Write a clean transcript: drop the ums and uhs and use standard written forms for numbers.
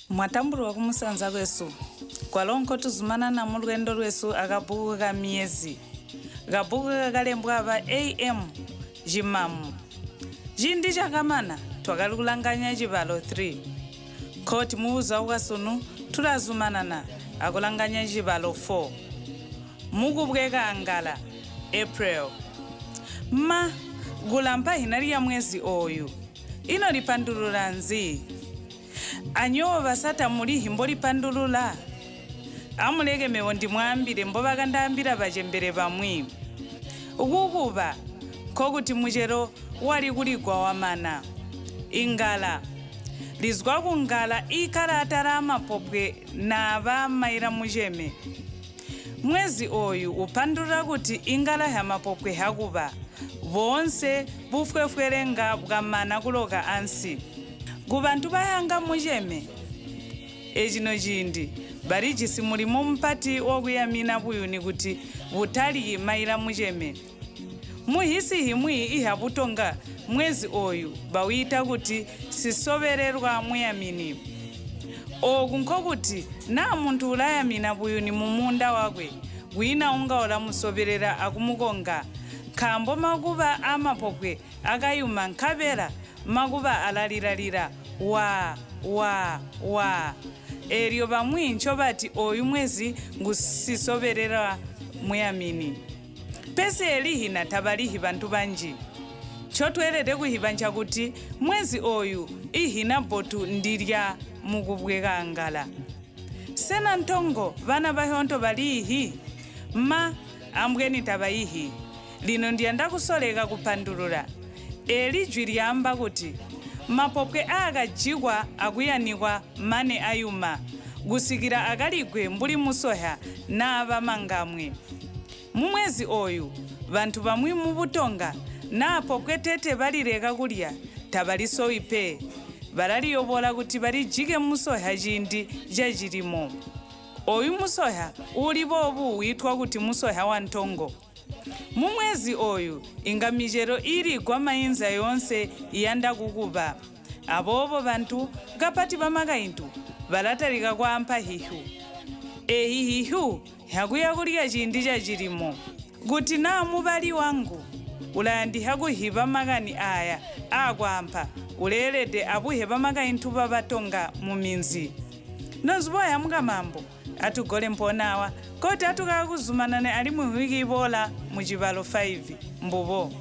Mwatambulwa kumusanza kwesu, kwalo nkotuzumanana mulweendo lwesu akabbuku ka Myezi, kabbuku kakalembwa aba A.M. Cimamu. Ciindi cakamana twakali kulanganya cibalo 3. Nkoti mubuzuba bwasunu tulazumanana akulanganya cibalo 4. Mukubweka ngala, April. Ma, kulampa hina lya mwezi ooyu. Ino lipandulula nzi? Anywebo basata mulihi mbolipandulula? Amuleke mebo ndimwaambile mbobakandaambila bacembele bamwi. Kukuba, nkokuti mucelo wali kuligwa wamana. Ingala, lizwa kungala iikkala atala aamapopwe naaba maila muceme. Mwezi ooyu upandulula kuti ingala hyamapopwe hyakuba, boonse bufwefwelenga bwamana kuloka ansi. Kubantu bayanga muceme, ecino ciindi balijisi mulimo mupati wakuyamina buyuni kuti butalyi maila muceme. Muhisi himwi ihya Butonga mwezi ooyu bawiita kuti Sisobelelwa Muyamini. Ooku nkokuti naa muntu ulayamina buyuni mumuunda wakwe, kwiina unga ulamusobelela akumukonga, nkaambo makuba aamapopwe akayuma nkabela makuba alalila-lila waa! Waa! Waa! Eelyo bamwi ncobati ooyu mwezi ngu Sisobelelwa Muyamini. Pesi eeli hina tabalihi bantu banji. Ncotweelede kuhiba ncakuti mwezi ooyu ihina bbotu ndilya Mukubwekaangala. Sena ntongo bana bahyoonto baliihi? Ma, ambweni tabaihi. Lino ndiyanda kusoleka kupandulula. Eeli jwi lyaamba kuti, Mapopwe aakajikwa akuyanikwa mane ayuma, kusikila akaligwe mbuli musohya naaba mangamwe. Mumwezi ooyu, bantu bamwi mu Butonga naa popwe tete balileka kulya, tabalisowi pe. Balaliyobola kuti balijike musohya ciindi cacilimo. Ooyu musohya uuli boobu wiitwa kuti musohya wantongo. Mumwezi ooyu, inga micelo iiligwa mainza yoonse iyanda kukuba. Aboobo bantu, kapati bamakaintu, balatalika kwaampa hihyu. Eehi hihyu nhakuya kulya ciindi cacilimo. Kuti naa mubali wangu ulayandihya kuhiba makani aaya aakwaampa, uleelede abuhe bamakaintu ba Batonga muminzi. Nonzubo ya mukamambo, atugole mpoona awa, koti atukaakuzumanane alimwi nhwiki iboola mucibalo 5. Mbubo.